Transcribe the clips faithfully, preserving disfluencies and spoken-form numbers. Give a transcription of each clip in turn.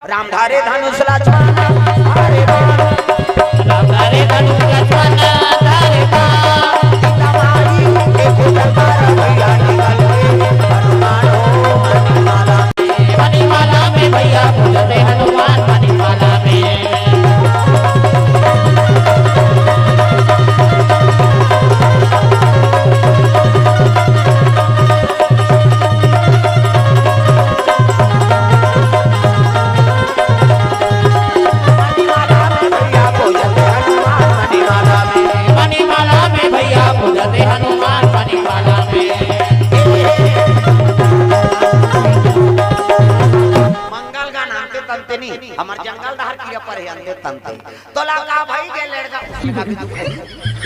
राम धारे धनुष लक्ष्मण धारे बाण। राम धारे धनुष लक्ष्मण धारे बाण। सीता माई के खोजल कर भैया निकल के हनुमान हो मणिमाला। मणिमाला में भैया पूजते हनुमान मणिमाला में। मणिमाला में भैया पूजते हनुमान मणिमाला में। मणिमाला में भैया पूजते हनुमान मणिमाला में। मंगल गान अंते तंते नहीं, हमर जंगल डहर किया पर है अंते तंते। तोला का भई गे लड़का?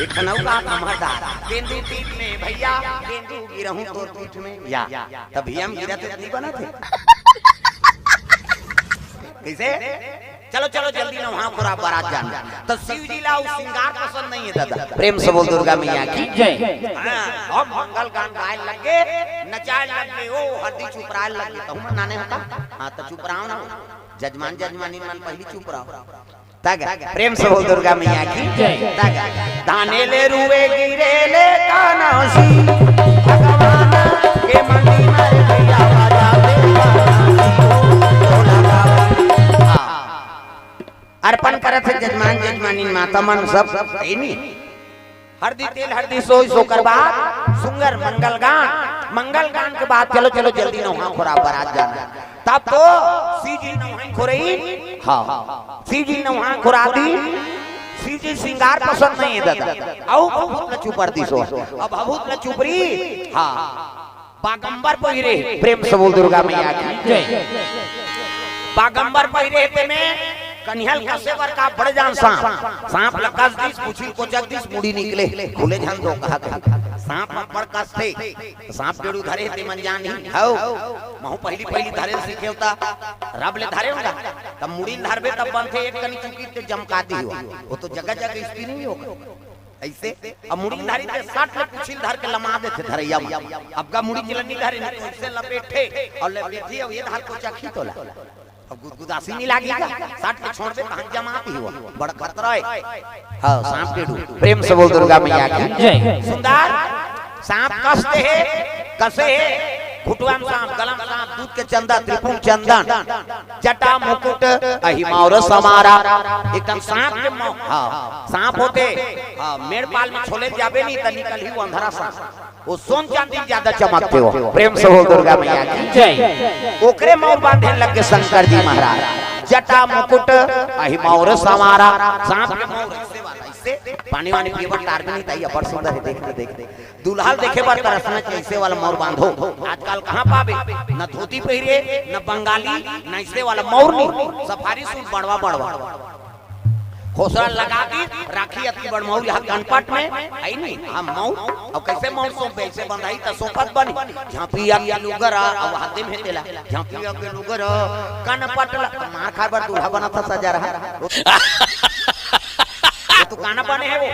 एक ठन अउ का हमर दार। तेंदू पीठ में भैया, तेंदू गिरहूं तोर पीठ में। या, तब भैया हम गिरा थे, नहीं बना थे। कैसे? चलो, चलो, जल्दी नहा खोरा बरात जाना। तो शिव जी ला उ सिंगार पसंद नहीं है दादा। प्रेम से बोल दुर्गा मैया की। जय। हाँ, हम मंगल गान गाए लगे, नचाए लगे, ओ हरदी चुपराए लगे, तो हम नाने होता। हाँ, तो चुपराओ ना। जजमान, जजमानी मन पहली चुपराओ। तग, प्रेम से बोल दुर्गा मैया की। जय। तग, धाने ले रुए गिरे ले कानासी, भगवान के मंदिर में भैया बाजा दे कानासी, ढोला गावा। हाँ। अर्पण करत हे जजमान जजमानी माता मन सब, है नी? हरदी तेल हरदी सोई सोकर बाद, सुंदर मंगल गान, मंगल गान के बाद चलो, चलो जल्दी नहा खोरा बरात जाना। तब तो शिव जी नहा खोरई, हाँ, शिव जी नहा खोरा दी, शिव जी सिंगार पसंद नहीं है दादा। अउ भभूत ल चुपर दिसो, अब भभूत ल चुपरी, हाँ, बागंबर पहिरे, प्रेम से बोल दुर्गा मैया की। जय। बागंबर पहिरे ते में कनिहल कसे बर का बड़ जान सांप। सांप ल कस दिस, पूछी ल कोचक दिस, मुड़ी निकले, खुले झन दो कहा कही। सांप म बड़ कसथे, सांप डेड़ू धरे ते मन जान ही। हौ, महू पहली पहली धरे सीखे होता, रब ले धरे होगा, तब मुड़ी ल धरबे तब बनथे, एक कनी चुकी ते जमका दी हो। वो तो जगह जगह स्त्री नहीं होगा। ऐसे, अब मुड़ी धरी ते सट ले पूछी ल धर के लमा देथे धरैया म। अब का मुड़ी चिलनी धरे नहीं, तो ऐसे लपेटे और लपेटी, अब ये धर को चखी तोला। अब गुदगुदासी नहीं लागी का? सट ले छोड़बे तहन जमा पी हो। बड़ खतरा है। हाँ, सांप के डू। प्रेम से बोल दुर्गा मैया की। जय। सुंदर, सांप कसते है, कसे है, घुटुआ म सांप, गला म सांप, दूध के चंदा, त्रिपुर चंदन, जटा मुकुट, अहि मौर समारा। एक ठन सांप के मौ-, हाँ, सांप होते, हाँ, मेड़पाल में छोले जाबे नहीं त निकलही वो अंधरा सांप। वो सोन चांदी ज्यादा चमकते हो। प्रेम से बोल दुर्गा मैया की। जय। ओकरे मौर बांधे लग गे शंकर जी महाराज। जटा मुकुट अहि मौर समारा। सांप के मौर ऐसे वाला, ऐसे पानी वानी पीए बर टार भी नहीं ताई, अब्बड़ सुंदर है, देख ले, देख ले। दूल्हा ल देखे बर तरसना चाहिए, ऐसे वाला मौर बांधो। आजकल कहाँ पाबे? न धोती पहिरे, न बंगाली, न ऐसे वाला मौर नहीं, सफारी सूट बड़वा बड़वा। खोसरा लगा दी, राखी अति बड़ मौर यहाँ कनपट में, है नहीं? हम मौर, अब कैसे मौर सौंपे? ऐसे बंधाई त सौंपत बनी। झांपिया के लुगरा, अब हाथे में तेला। झांपिया के लुगरा, कनपट ल-, मार खाए बर दूल्हा बना था सजा रहा। वो तो गाना बने है वो।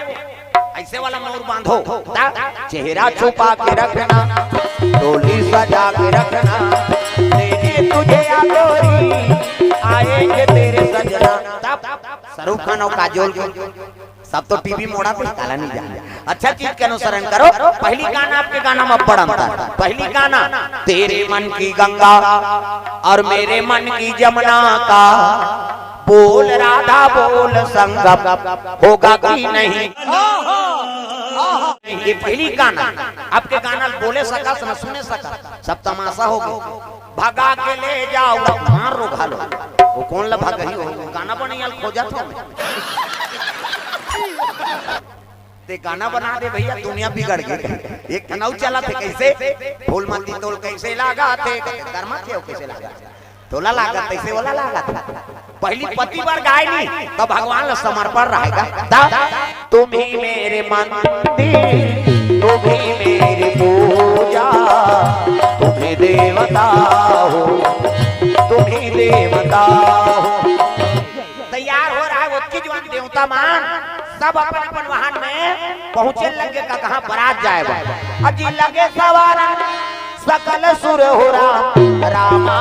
ऐसे वाला मौर बांधो। ता-, चेहरा छुपा के रखना, डोली सजा के रखना, लेने तुझे या गोरी, आएंगे तेरे सजना। तब शाहरुख खान और काजोल के सब तो टीवी मोड़ा पे काला नहीं जाने। अच्छा चीज के अनुसरण करो। पहली गाना आपके गाना में बड़ अंतर। पहली गाना, तेरे मन की गंगा और मेरे मन की जमुना का बोल राधा बोल संगम होगा कि नहीं। ये पहली गाना, आपके गाना बोले सकस न सुने सकस, सब तमाशा हो गए। भगा के ले जाओ, मार रो घालो। वो कौन ला भगही हो? गाना बनैया ल खोजत हो। ते गाना बना दे भैया, दुनिया बिगड़ गई। एक ठन अउ चला थे, कैसे? फूल मती तोल कैसे लागा थे? कर्मा थे, कैसे लागा? तोला लागत तैसे ओला लागत। पहली पति बर गाय नहीं, तो भगवान ला समर्पण रहेगा। दा, तुम ही मेरे मंदिर, तुम ही मेरी पूजा, तुम ही देवता हो, तुम ही देवता हो। तैयार हो रहा है, ओतकी जुवान देवता मान, सब अपन अपन वाहन में पहुंचे लगे का कहाँ बरात जाए बा। अजी लगे सवारा सकल सुर हो राम, रामा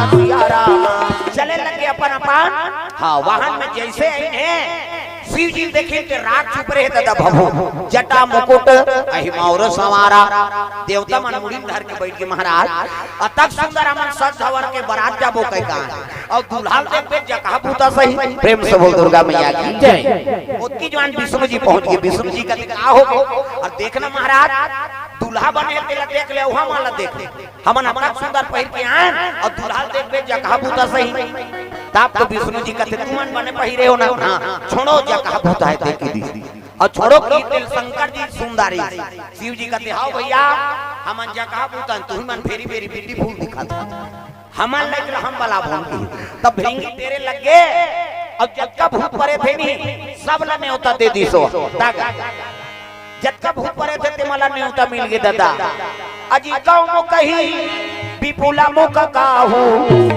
सिया रामा। चले लगे अपन अपन। हाँ, वाहन में जैसे आइन हे, शिव जी ल देखिन ते राग चुप रहे ददा भभो। जटा मुकुट अहि मौर संवारा, देवता मन मुड़ी ल धर के बइठ गे महाराज। अतक सुंदर हमन सज धवर के बरात जाबो कहि का, अउ दूल्हा ल देखबे जकहा भूता सही। प्रेम से बोल दुर्गा मैया की जय। ओतकी जुवार विष्णु जी पहुंच गे। विष्णु जी कथे का हो, अउ देख ना महाराज, दूल्हा बने हे तेला देख ले, उहाँ मन ला देख ले। हमन अतक सुंदर पहिर के आएन अउ दूल्हा ल देखबे जकहा भूता सही। तब तो विष्णु जी कथे तुमन बने पहिरे हो ना, हाँ, छोड़ो जकहा भूता हे देख के दी। अउ छोड़ो कि तेला शंकर जी सुंदरी। शिव जी कथे हव भइया, हमन जकहा भूता हन, तुही मन भेरी भेरी बिड्डी फूल दिखत हव। हमन लइक ल हम बलाबोन की। तब भींगी तेरे लग गे, अउ जतका भूत परेत हे नी, सब ला नेवता दे दिस ओ। तक जतका भूत परेत हे तेमन ला नेवता मिल गे ददा। अजी कौन कही विपुल मुख काहू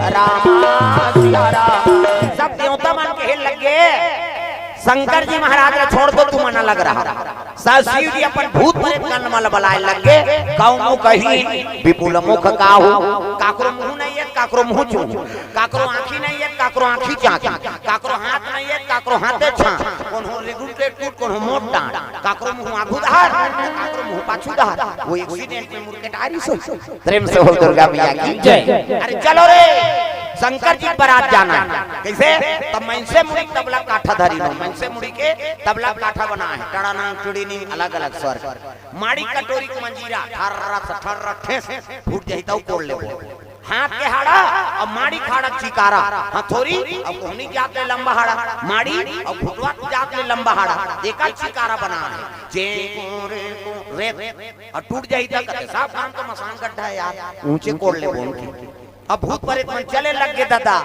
रामा सिया राम। सब देवता मन कहे लग गे, शंकर जी महाराज ला छोड़ दो, तुमन अलग रहा। सा शिव जी अपन भूत परेत मन ला बलाए लग गे, कौन कही विपुल मुख काहू। काकरो मुंह नइ हे, काकरो मुंह चूहू, काकरो आंखी नइ हे, काकरो आंखी चांकी, काकरो हाथ नइ हे, काकरो हाथे छां, कोनो रेगुल टेटकुट, कोनो मोट डांड, काकरो मुंह आगू डहर, काकरो मुंह पाछू डहर। वो accident में मुड़ के डारी सो। प्रेम से बोल दुर्गा मैया की जय। अरे चलो रे, शंकर जी के बरात जाना हे। कइसे? तब मनसे मुड़ी के तबला काठा धरिन ओ, मनसे मुड़ी के तबला काठा बनाए हे, टड़ानांग टुड़ीनिंग, अलग अलग स्वर। माड़ी कटोरी के मंजीरा, ठर्रा से ठर्रा ठेस, फूट जाही तउ कोड़ लेबो। हाथ के हाड़ा अउ माड़ी के हाड़ा चिकारा, हथौरी अउ कोहनी के जात ले लंबा हाड़ा, माड़ी अउ घुटवा के जात ले लंबा हाड़ा, एकर चिकारा बनाए हे। जे को रे को रे, अउ टूट जाही त कथे, "साफ काम तो मसान गड्ढा हे यार, ऊंचे कोड़ लेबोन की।" अब भूत परेत मन चले लग गे ददा,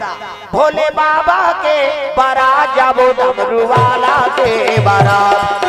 भोले बाबा के बरात जाबो, डमरू वाला के बरात।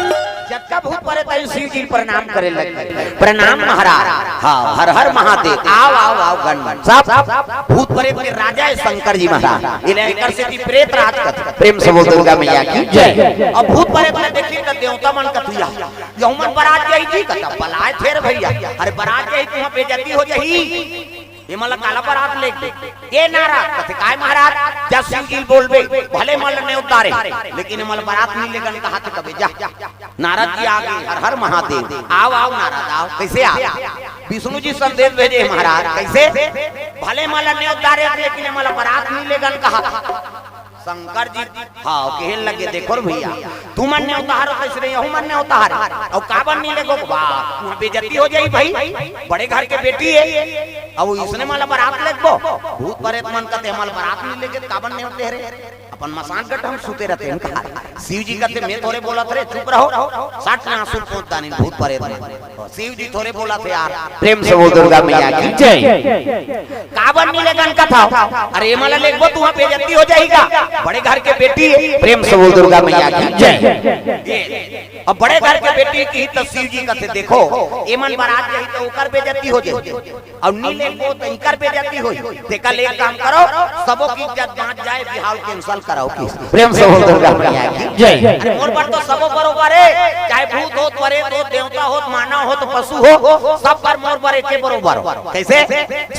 जतका भूत परेत आइन शिव जी ल प्रणाम करे लग गे। प्रणाम महाराज। हाँ, हर हर महादेव। आव, आव, आव, गण मन। सब भूत परेत के राजा हे शंकर जी महाराज। एला एकर सेती प्रेत राज कथे। प्रेम से बोल दुर्गा मैया की जय। अब भूत परेत ला देखिन त देवता मन कथे, "या, यहू मन बरात जाही जी?" कथे, "बलाए थे रे भइया, अरे बरात जाही, तुहाँ बेइज्जती हो जाही।" एमन ला काला बरात लेगे? ए नारद कथे, "काय महाराज, जा शिव जी ल बोलबे, भले एमन ला नेवत डारे, लेकिन एमन ला बरात नइ लेगन कहाथे कबे, जा।" नारद जी आगे, "हर हर महादेव।" "आव, आव नारद, आव।" "कइसे आव?" "विष्णु जी संदेश भेजे हे महाराज।" "कइसे?" "भले एमन ला नेवत डारे, लेकिन एमन ला बरात नइ लेगन कहाथे।" शंकर जी हाँ, कहे लगे, "देखो रे भइया, तुमन नेवत डारो, तइसने यहू मन नेवत डारे। अउ काबर नइ लेगो?" "वाह, तुहाँ बेइज्जती हो जाही भाई, बड़े घर के बेटी हे, अउ इसने एमन ला बरात लेगबो?" भूत परेत मन कथे, "एमन ला बरात नइ लेगे, काबर नेवत ले रे? अपन मसान गड्ढा म सुते रहितेन।" कहा शिव जी कथे, "मैं थोरे बोलत रहें, चुप रहो।" सट ले आंसू पोंछ डारिन भूत परेत मन। शिव जी थोरे बोलत हे यार। प्रेम से बोल दुर्गा मैया की जय। काबर नइ लेगन कहाथव? अरे एमन ला लेगबो तुहाँ बेइज्जती हो जाही का? बड़े घर के बेटी हे। प्रेम से बोल दुर्गा मैया की जय। ये, अब बड़े घर के बेटी कही त शिव जी कथे, "देखो, एमन बरात जाही त ओकर बेइज्जती हो जाही, अउ नइ लेगबो त इकर बेइज्जती होही। तेकर ले एक काम करो, सबो के इज्जत बांच जाए, बिहाव cancel कराओ।" कि प्रेम से बोल दुर्गा मैया की जय। अरे मोर बर तो सबो बरोबर हे, चाहे भूत होत, परेत होत, देवता होत, मानव होत, पशु होत, सब बर मोर बर एके बरोबर। कइसे?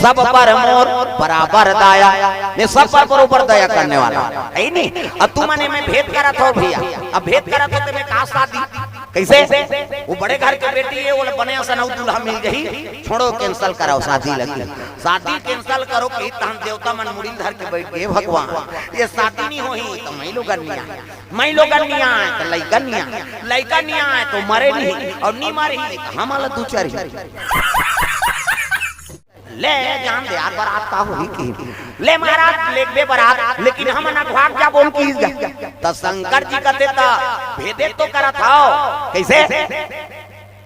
"सब पर मोर बराबर दया।" मैं सब पर बरोबर दया करने वाला हूँ, हे नी? अब तुमन एमे भेद करत हव भइया, अब भेद करत हव तेमे का शादी? कइसे? वो बड़े घर के बेटी हे, ओला बने असन अउ दूल्हा मिल जाही, छोड़ो, cancel कराओ शादी लगी। शादी cancel करो कही तहन देवता मन मुड़ी ल धर के बइठ गे, "भगवान, ये शादी नइ होही त माईलोगन नइ आए, माईलोगन नइ आए त लइका नइ आए, लइका नइ आए त मरे नइ, अउ नइ मरही त हमन ला दू चार ही।" ले जान दे यार, बरात का होही कि? "ले महाराज, लेगबे बरात, लेकिन हमन अघवा के जाबोन।" कि त शंकर जी कथे, "त भेदे तो करत हव, कइसे?"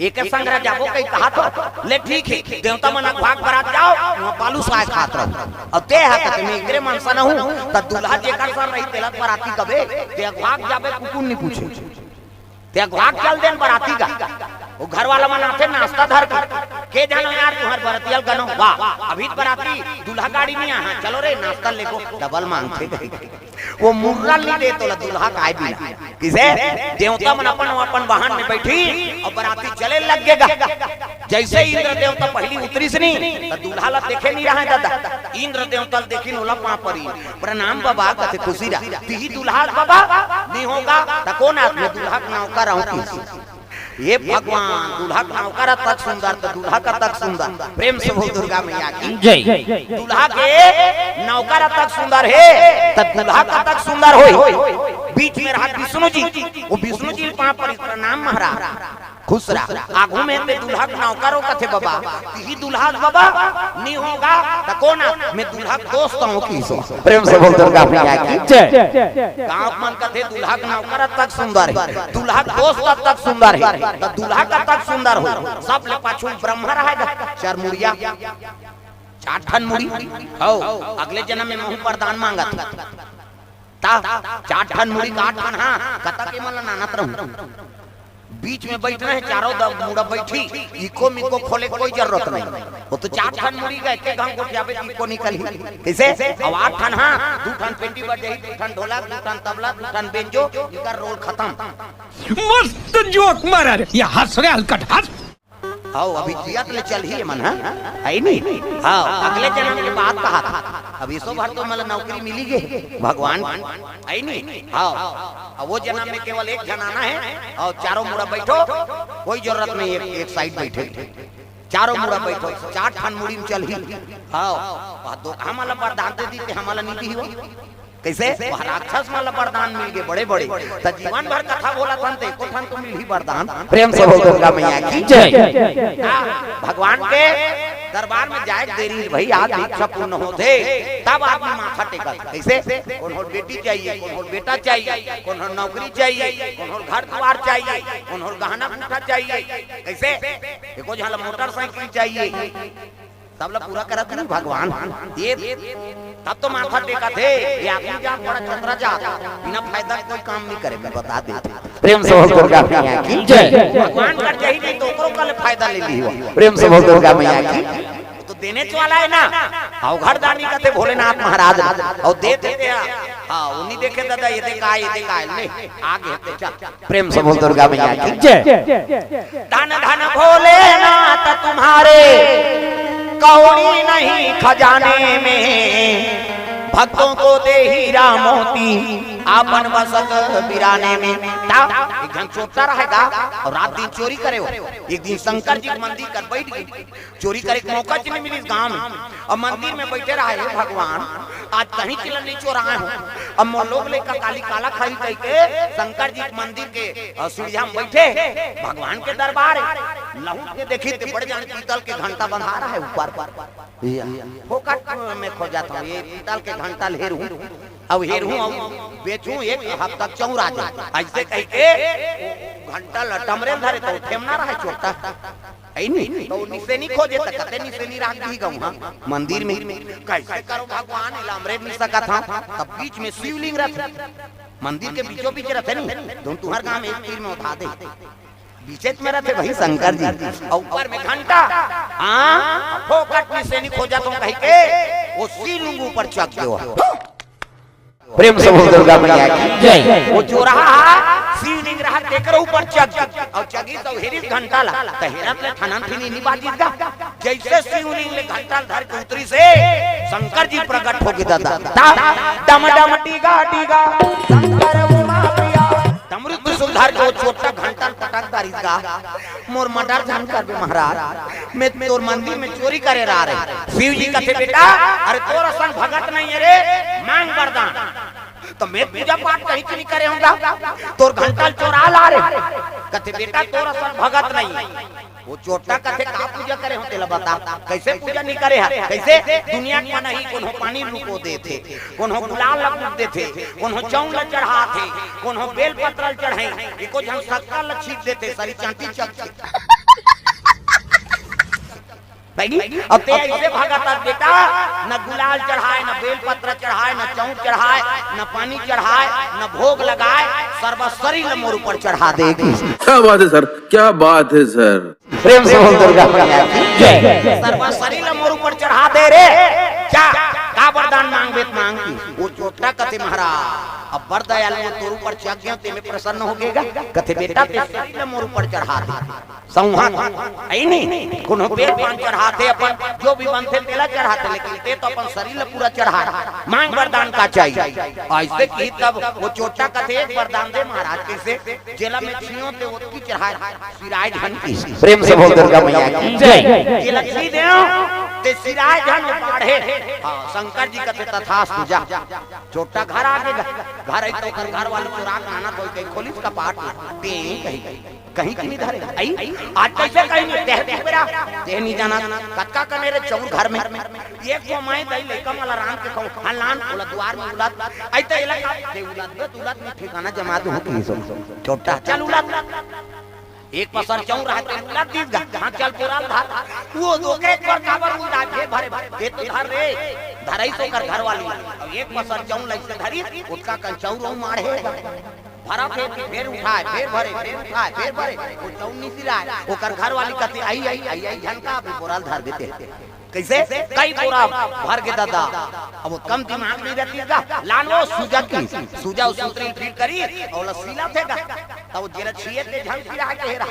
"एके संघरा जाबो कही कहाथव।" "ले ठीक हे, देवता मन अघवा के बरात जाव, उहाँ बालूसाय खात रहो। अउ तें हा कथे, 'मैं एकरे मन सन हूँ,' त दूल्हा जेकर सन रही, तेला बराती कबे, तें अघवा के जाबे, कुकुर नइ पूछे।" ते अगवा के चल देन बराती गा। वो घर वाला मन आथे नाश्ता धर के, "के जानो यार तुंहर बरतिया ल गनो, वाह, अभी तो बराती दूल्हा गाड़ी में आहा, चलो रे नाश्ता लेगो।" डबल मांगथे कहिके। वो मुर्रा ल नइ दे तोला दूल्हा के आय बिना। कइसे? देवता मन अपन, अपन वाहन में बइठिन अउ बराती चले लग गे गा। जइसे इंद्र देवता पहिली उतरिस नी, त दूल्हा ला देखे नइ रहय ददा। इंद्र देवता ल देखिन, ओला पांव परिन। "प्रणाम बबा," कथे, "खुशी रह।" "तिही दूल्हा बबा?" "नइ हो गा।" "त कोन आय?" "मैं दूल्हा के नौकर हंव," कहिस। ये भगवान, दूल्हा के नौकर अतक सुंदर, त दूल्हा कतक सुंदर। प्रेम से बोल दुर्गा मैया की। जय। दूल्हा के नौकर अतक सुंदर हे, त दूल्हा कतक सुंदर होही। बीच में रहा विष्णु जी, वो विष्णु जी ल पांव परिस, "प्रणाम महाराज।" "खुश रह।" "आगू में ते दूल्हा के नौकर हो?" कथे, "बबा, तिही दूल्हा बबा?" "नइ हो गा।" "त कोन आय?" "मैं दूल्हा के दोस्त हंव," कहिस। प्रेम से बोल दुर्गा मैया की। जय। गांव मन कथे दूल्हा के नौकर अतक सुंदर हे, दूल्हा के दोस्त अतक सुंदर हे, त दूल्हा कतक सुंदर हो। सबले पाछू ब्रह्मा रहय गा, चार मुड़िया, चार ठन मुड़ी। हव, अगले जनम में महूं वरदान मांगत हंव। त चार ठन मुड़ी का आठ ठन, हां, कतक के मन ल नानत रहूं। बीच में बइठना हे, चारों द-, मुड़ा बइठही, इको मिको खोले के कोई जरूरत नहीं। वो तो चार ठन मुड़ी गा, एक एक घांव गोठियाबे त इको निकलही। कइसे? अउ आठ ठन, हां, दू ठन पेटी बजाही, दू ठन ढोलक, दू ठन तबला, दू ठन बेंजो, इकर रोल खतम। मस्त जोक मारा रे, ये हंस रे हलकट हंस। हव, अभी जियत ले चलही एमन, हां? हे नी? हव, अगले जनम के बात कहत हंव। अब एसो भर तो मोला नौकरी मिली गे, भगवान। हे नी? हव, अब वो जनम में केवल एक झन आना हे अउ चारों मुड़ा बइठो, कोई जरूरत नहीं एक, एक साइड बइठे, चारों मुड़ा बइठो, चार ठन मुड़ी में चलही। हव, वह दो, हमला वरदान दे दिस ते हमला नइ दिही वो। कइसे? वह राक्षस मन ल वरदान मिल गे बड़े-बड़े। त जीवन भर कथा बोलत हन, त एको ठन तो मिलही वरदान। प्रेम से बोल दुर्गा मैया की जय। हां, भगवान के दरबार में जाय के देरी हे भई, आज इच्छा पूर्ण होथे, तब आदमी माथा टेकत। कइसे? कोनो ल बेटी चाहिए, कोनो ल बेटा चाहिए, कोनो ल नौकरी चाहिए, कोनो ल घर दुवार चाहिए, कोनो ल गहना गूंठा चाहिए। कइसे? एको झन ल मोटरसाइकिल चाहिए। सबला पूरा करत नहीं भगवान। ये तब तो माथा टेकत हे, ये आदमी जात बड़ा चतरा जात, बिना फायदा कोई काम नइ करे, मैं बता देथंव। प्रेम से बोल दुर्गा मैया की जय। भगवान कर जाही नहीं तो ओकरो का ले फायदा ले लिही वो। प्रेम से बोल दुर्गा मैया की। वो तो देने वाला हे ना, अवघड़ दानी कथे भोलेनाथ महाराज, अउ दे देथे। हां, वो नइ देखे ददा, ये दे का, ये दे का, ले, आगे ते चल। प्रेम से बोल दुर्गा मैया की जय। धन धन भोलेनाथ तुम्हारे, कौड़ी नहीं खजाने में, भक्तों को दे हीरा मोती, आपन बसत बिराने में। त एक झन चोट्टा रहय गा अउ रात दिन चोरी करे हो। एक दिन शंकर जी के मंदिर कर बइठ गे। चोरी करे के मौका च नइ मिलिस गांव में। अब मंदिर में बइठे रहय, "हे भगवान, आज कहीं के ल नइ चोराय हंव, अब मोर लोग लइका काली काला खाही," कहिके शंकर जी के मंदिर के, अ, सीढ़िया में बइठे, भगवान के दरबार हे। लहुट के देखिस ते बड़े जान पीतल के घंटा बंधा रहय ऊपर। फोकट में खोजत हंव, ये पीतल के घंटा ल हेरहूं, अउ हेरहूं, अउ बेचहूं, एक हफ्ता चौरा जाय। अइसे कहिके घंटा ल टमरे ल धरे त ठेमना रहय चोट्टा। हे नी? त निसेनी खोजे त कते निसेनी राख दिही गंवा मंदिर में। कइसे करंव भगवान, एला अमरे नइ सकत हंव। तब बीच में शिवलिंग रथे, मंदिर के बीचों बीच रथे नी, त तुंहर गांव में एक तीर में उठा दे। बीचेच में रथे भई शंकर जी, अउ ऊपर में घंटा। हां, फोकट निसेनी खोजत हंव कहिके वो शिवलिंग ऊपर चघ गे। प्रेम से बोल दुर्गा मैया की जय। वो चोरहा शिवलिंग रहा तेकर ऊपर चघ, अउ चघिस अउ हेरिस घंटा ला, त हेरत ले ठनन ठिनी नइ बाजिस गा। जइसे शिवलिंग ले घंटा ल धर के उतरिस हे, शंकर जी प्रकट हो गे ददा। ता डम डम डीगा डीगा, शंकर उमा प्रिया। डमरू त्रिशूल धर के वो चोट्टा घंटा ल पटक डारिस गा। मोर मर्डर झन करबे महाराज, मैं तोर मंदिर में चोरी करे ल आय रहेंव। शिव जी कथे, "बेटा, अरे तोर असन भगत नइ हे रे, मांग वरदान।" त मैं पूजा पाठ कहीं च नइ करे हंव गा, तोर घंटा ल चोरा ल आय रहेंव। कथे, "बेटा, तोर असन भगत नइ हे।" वो चोट्टा कथे, "का पूजा करे हंव तेला बता।" कइसे पूजा नइ करे हस? कइसे? दुनिया के मनही कोनो पानी ल रुको देथे, कोनो गुलाल ल फूंक देथे, कोनो चौंग ल चढ़ाथे, कोनो बेल पत्र ल चढ़ाथे, एको झन शक्कर ल छींट देथे, सरी चांटी चघथे। अब ते ऐसे भागत हस बेटा, न गुलाल चढ़ाय, न बेलपत्र चढ़ाय, न चौंक चढ़ाय, न पानी चढ़ाय, न भोग लगाय, सर्व सरीर ल मोर ऊपर चढ़ा दे कि। क्या बात है सर, क्या बात है सर। प्रेम से बोल दुर्गा मैया की जय। सर्व सरीर ल मोर ऊपर चढ़ा दे रे। क्या, का वरदान मांगबे त मांग कि। वो चोट्टा कथे महाराज, अब बड़ दयालु तोर ऊपर चढ़ गेंव, तेमे प्रसन्न हो गेगा। कथे बेटा ते सरीर ल मोर ऊपर चढ़ा दे। संवाद, अई नहीं, कोनो बेल पान चढ़ाथे, अपन जो भी बनथे तेला चढ़ाथे, लेकिन ते तो अपन सरीर ल पूरा चढ़ा। मांग वरदान का चाहिए। ऐसे कि तब वो चोट्टा कथे एक वरदान दे महाराज, कैसे? जेला मैं छींव ते ओतकी चढ़ाय, सिराय झन कि। प्रेम से बोल दुर्गा मैया की जय। जेला छींव देंव ते सिराय झन, वो बाढ़े। हाँ, शंकर जी कथे तथास्तु, जा। चोट्टा घर आगे, घर आई तो ओकर घर वाली चोरा के आना, कोई कहीं खोलिस कपाट, टें कहीं कहीं कि नहीं धरे। अई, आज कैसे कहीं नहीं, तेह देख बेरा, तेह नहीं जाना, कतका कने रे चौर घर में, एक को माय दई लइका मला रांध के खाऊं, हाँ लान, ओला दुआर में उलद, अई तो एला का, दे उलद, दे उलद में ठिकाना जमा दूं कि सो, चोट्टा, चल उलद, एक पसर चौर रहते, उलद दीस गा, हाँ चल बोरा ल धर, वो दो के एक बार काबर उलदा, फेर भरे, दे तो धर रे, धरई सो कर घर वाली, अब एक पसर चौर लइसे धरी, ओतका कन चौर माढ़े, भरा फेर, फेर उठाय, फेर भरे, फेर उठाय, फेर भरे, वो चौर नइ सिराय, ओकर घर वाली कथे, "अई, अई, अई, अई, झन का, अभी बोरा ल धर देते।" कैसे? कई बोरा भर के दादा। अब वो कम दिमाग नइ रहतिस गा, लान वो सूजा कि, सूजा उस सूतरी ल फिट करिस, अउ ओला सिलाथे गा। तब वो जेला छींचे ते झन सिराय के रहा।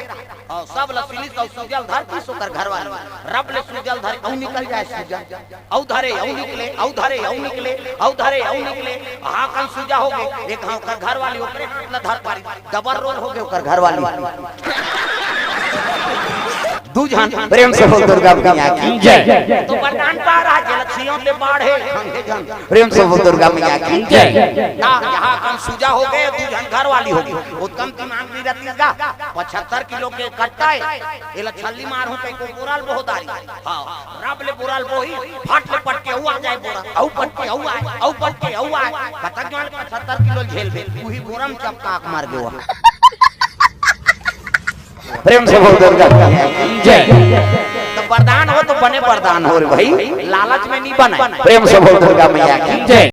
अउ सब ल सिलिस अउ सूजा ल धर दिस ओकर घर वाली। रब ले सूजा ल धर, अउ निकल जाय सूजा। अउ धरे, अउ निकले, अउ धरे, अउ निकले, अउ धरे, अउ निकले। हाँ, कन सूजा हो गे। एक हाँ, ओकर घर वाली ओकरे हाथ ल धर पारिस। डबल रोल हो गे ओकर घर वाली। दू झन प्रेम से बोल दुर्गा मैया की जय। तो वरदान पा रहा, जेला छींव ते बाढ़े, खंगे झन। प्रेम से बोल दुर्गा मैया की जय। ना, यहाँ कन सूजा हो गे, दू झन घर वाली हो गे। उत्तम दिमाग नइ रहतिस गा। पचहत्तर किलो के कट्टा हे, एला छल्ली मारहूं कहिके बोरा ल बोहदारी। हाँ, रब ले बोरा ल बोही, फट ले पटके अउ आ जाय बोरा, अउ पटके अउ आय, अउ पटके अउ आय, कतक जवान पचहत्तर किलो झेलबे, उही बोरा म चपका के मर गे। प्रेम से बोल दुर्गा मैया की जय। तो वरदान हो तो बने वरदान हो रे भाई, लालच में नइ बने। प्रेम से बोल दुर्गा मैया की जय।